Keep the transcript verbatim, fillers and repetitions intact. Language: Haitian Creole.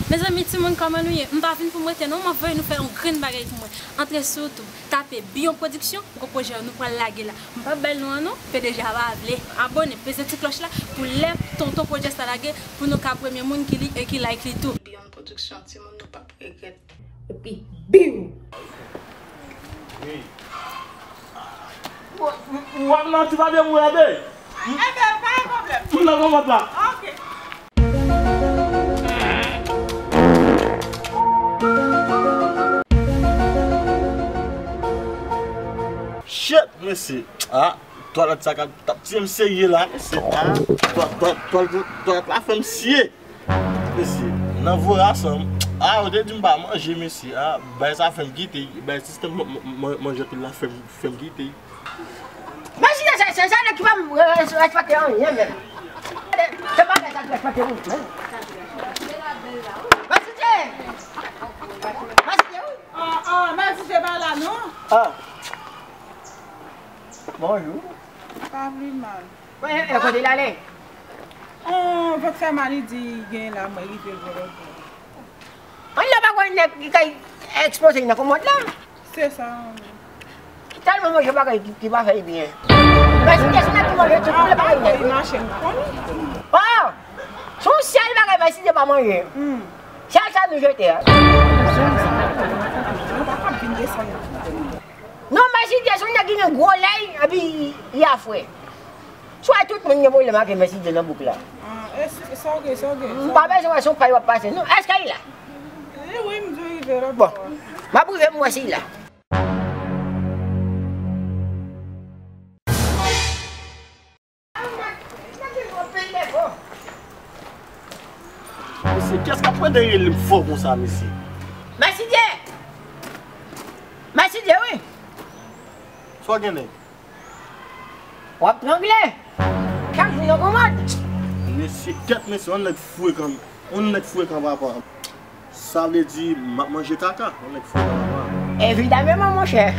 Mezanmi, timoun, kòman nou ye? M pa vin pou m rete non, m ap voye nou fè yon grenn bagay pou mwen. Antre sou YouTube, tape Biyon Production, gwo pwojè nou pral lage la. M p ap bay l non an non, P D G a pa vle. Abòne, peze ti klòch la pou lè tonton pwojè sa lage, pou nou ka premye moun ki li e ki like li tou. Biyon Production, timoun, nou p ap regrèt. Epi, biw! Wi. W ap nan ti papye pou w ede? Enben, pa gen pwoblèm. M nan konpòt la. Ok. Shit, mesye. Ah, twalèt sa k ap, t ap tiye m serye la, mesye. Ah, twa-, twa-, twalèt, twalèt la fè m siye. Mesye, nan voras an, ah, yo te di m pa manje, mesye. Ah, bay sa fè m kite, bay sistèm man-, man-, man-, manje pil la fè m, fè m kite. Mesye, se, se, se nèg ki pa m re-, re-, respekte anyen menm. Se pa nèg sa ki respekte moun menm. Mesye, mesye, wi. Ah, ah, mesye pa la non. Ah. Bonjou. Pa vle mal. Mwen, e, e kote l ale? On vant fè mal, li di gen la, mwen rive l vòlò. Ann la pa konn nèg ki kay ekspoze nan kòmòd la. Se sa, wi. Tèlman manje bagay ki, ki pa fè l byen. Mèsi de se nèg ki manje tout le bagay nèt, wi. Mache m konnen. Oh! Se yon sèl bagay mèsi de pa manje. Hmm. Sèl sa nou jete a. Nou pa kab vin desann. Non, mèsi de se yon nèg ki gen gwo lèy, epi li afre. Swa tout moun gen pwoblèm ak mèsidye nan bouk la. Ah, e, sa w gen, sa w gen? M pa bezwen wè se yon kay w ap pase, non. Èske li la? Wi, wi, m dwe rive la. Bon, m ap rive, m wè si li la. Mesye, kiyès k ap pran dèyè li fò konsa, mesye? Mèsidye! Mèsidye, wi! Sa w gen, nèg? W ap trangle. Chak jou yon kòmand. Mesye, kèt mesye, yon nèg frekan. Yon nèg frekan, papa. Sa vle di, m ap manje kaka. Yon nèg frekan, papa. Evidamman, monchè.